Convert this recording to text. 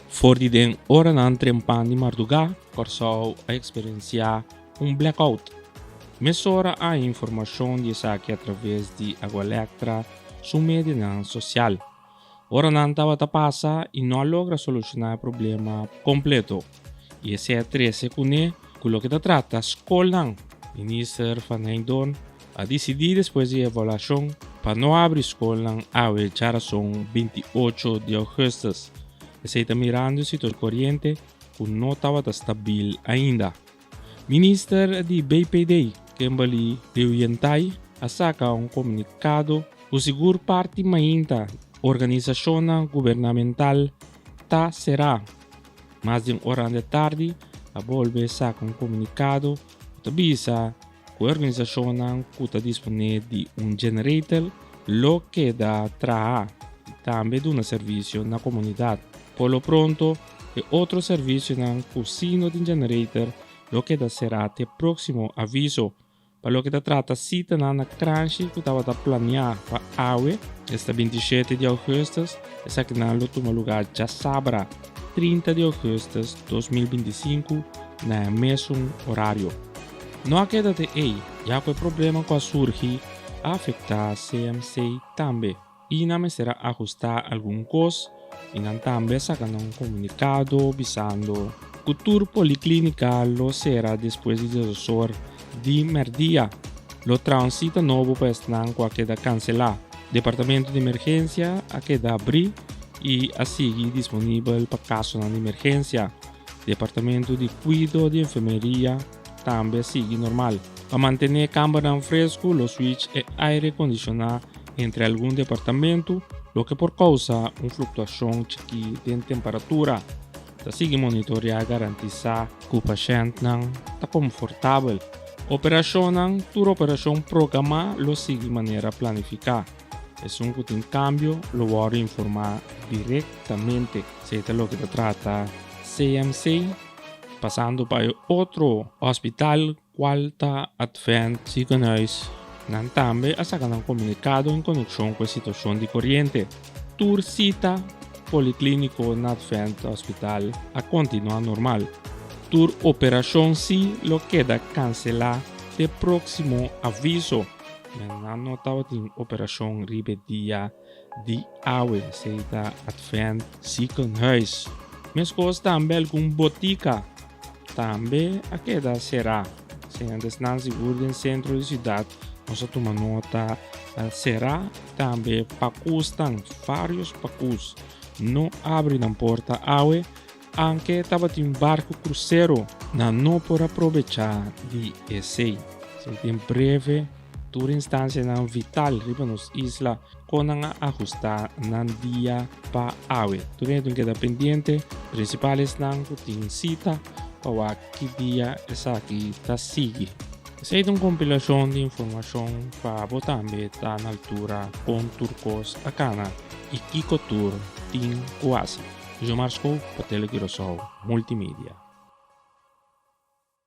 For di den oranan trempan di mardugá, Kòrsou a eksperensiá un blackout. Mesora a haña informashon di esaki atraves di Agualectra su medianan sosial. Oranan tabata pasa i no a logra solushoná e problema kompleto i esei a trese kuné ku loke ta trata skolnan. Minister Van Heydoorn a disidí despues di evaluashon pa no habri skolnan awe djarason 28 di ougùstùs. Esei ta mirando e situashon koriente ku no tabata stabil ainda. Minister di BPD, Kimberly Lewientai, a saka un komunikado ku sigur parti mainta organisashonnan gubernamental ta será. Mas di un ora di tardi a bolbe saka un komunikado ku ta bisa ku e organisashonnan ku ta disponé di un generator lo keda traha i tambe duna servisio na komunidat. Por lo pronto e otro servisionan ku sí no tin generator lo keda será te próksimo aviso. Pa loke ta trata sitanan na Kranshi ku tabata planiá pa awe, esta 27 di ougùstùs, esakinan lo tuma lugá djasabra, 30 di ougùstùs 2025 na e mesun orario. No a keda te ei, ya ku e problema ku a surgi a afektá CMC tambe i nan mester a ahustá algun kos i nan tambe a saka nan un komunikado bisando ku tur poliklínika lo sera despues di diesosor di mèrdia. Lo traha un sita nobo pa esnan ku a keda kanselá. Departamento di emergensia a keda abrí i a sigui disponibel pa kasonan di emergensia. Departamento di Kuido di Enfermeria tambe a sigui normal. Pa mantené e kambernan fresku lo switch e aire kondishoná entre algun departamento, loke por kousa un fluktuashon chikí den temperatura. Ta sigui monitoreá garantisá ku pashèntnan ta komfortabel. Operashonnan, Tur operashon programá lo sigui manera planifiká. Esun ku tin kambio lo wòrdu informá direktamente. Esei ta loke ta trata CMC pasando pa e otro hospital kual ta Advent Ziekenhuis. Nan tambe a saka nan komunikado en konekshon ku e situashon di koriente. Tur sita poliklíniko na Advent Hospital a kontinuá normal. Tur operashon sí lo keda kanselá te próksimo aviso. Nan no tabatin operashon riba e dia di awe, esei ta Advent Ziekenhuis. Meskos tambe algun botika tambe a keda será. Señor esnan sigur den sentro di siudat nos a tuma nota será tambe pakusnan, varios pakus no abri nan porta awe anke tabatin barku krusero nan no por a probechá di esei. Esei den breve tur instansianan vital riba nos isla kon nan a ahustá nan dia pa awe. Tur hende tin keda pendiente, prinsipal esnan ku tin sita pa wak ki dia esaki ta sigui. Esei ta un kompilashon di informashon pa bo tambe ta na altura kon tur kos a kana i kiko tur tin ku hasi. Jomar Schoof pa Tele Curaçao Multimedia.